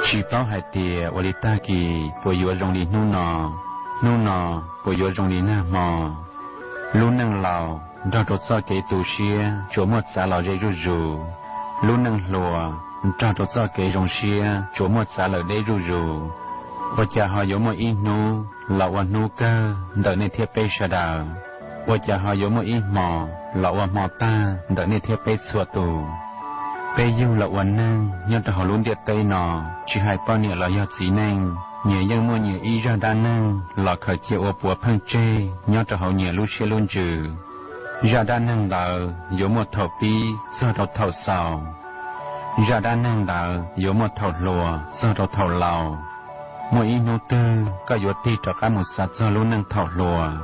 Tsis paub hais tias ua li tag kis puas yuav zoo li hnub no, hnub no puas yuav zoo li nag hmo. Lub neej laus nrog rau txoj kev tu siab tsuas muaj txav los ze zuj zus, lub neej hluas nrog rau txoj kev zoo siab tsuas muaj txav lawm deb zuj zus. Ua cas ho yuav muaj ib hnub los ua hnub kawg ntawm nej thiab peb sawv daws? Ua cas ho yuav muaj ib hmo los ua hmo tag ntawm nej thiab peb txhua tus? Peb yug los ua neeg nyob rau hauv lub ntiaj teb no, tsis hais poj niam los yog txiv neej, nyias yeej muaj nyias ib zaj dab neeg los khaws cia ua puav pheej tseg nyob rau hauv nyias lub siab lub ntsws. Zaj dab neeg ntawd yuav muaj thaum pib txog rau thaum xaus. Zaj dab neeg ntawd yuav muaj thaum hluas txog rau thaum laus. Muaj ib hnub twg koj yuav tig rov qab mus xav txog lub neej thaum hluas.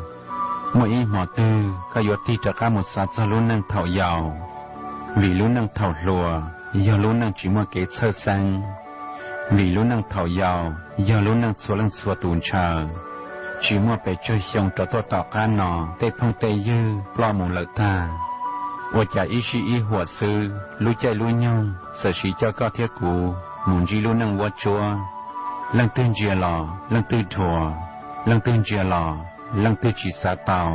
Muaj ib hmo twg koj yuav tig rov qab mus xav txog lub neej thaum yau. Vim lub neej thaum hluas yog lub neej tsis muaj kev txhawj xeeb, vim lub neej thaum yau yog lub neej txhua leej txhua tus ntshaw. Tsis muaj pes tsawg xyoo rov tuaj tom qab no tej phooj tej ywg ploj mus lawm tag. Ua cas ib sij ib huam xwb lub caij lub nyoog txawm siv coj koj thiab kuv mus ntsib lub neej vuab tsuab. Leej twg ntsia los leej twg dhuav, leej twg ntsia los leej twg tsis xav tau.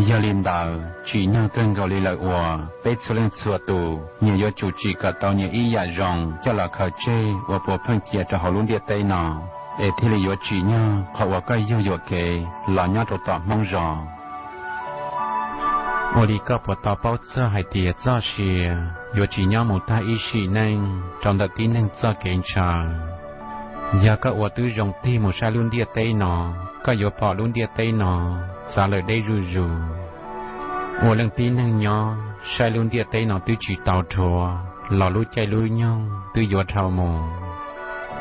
Yog li ntawd tsim nyog kawg nkaus li lawm uas peb txhua leej txhua tus nyias yuav tsum tsim kom tau nyias ib yam zoo coj los khaws tseg ua puav pheej cia rau hauv lub ntiaj teb no, es thiaj li yuav tsim nyog qhov uas koj yug yuam kev los nyob rau tom Hmoob zos. Ua li koj puas tau paub txog hais tias txoj sia yuav tsis nyob mus tag ib sim neej rau ntawm tib neeg txoj kev ntshaw? Yog koj ua tib zoo tig mus saib lub ntiaj teb no, koj yuav pom lub ntiaj teb no txav lawm deb zuj zus. Ua leej tib neeg nyob saib lub ntiaj teb no twb tsis tau dhuav los lub caij lub nyoog twb yuav dhau mus.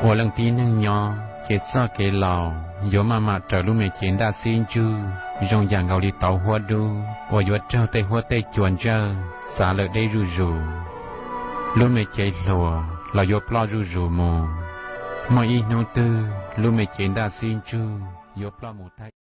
Ua leej tib neeg nyob ces txoj kev laus yuav maj mam raws lub me cev ntaj xib ntsug zoo yam nkaus li tauv huab dub uas yuav raug tej huab tej cua ntsawj txav lawm deb zuj zus. Lub me cev hluas los yuav ploj zuj zus mus. Muaj ib hnub twg lub me cev ntaj xib ntsug yuav ploj mus tag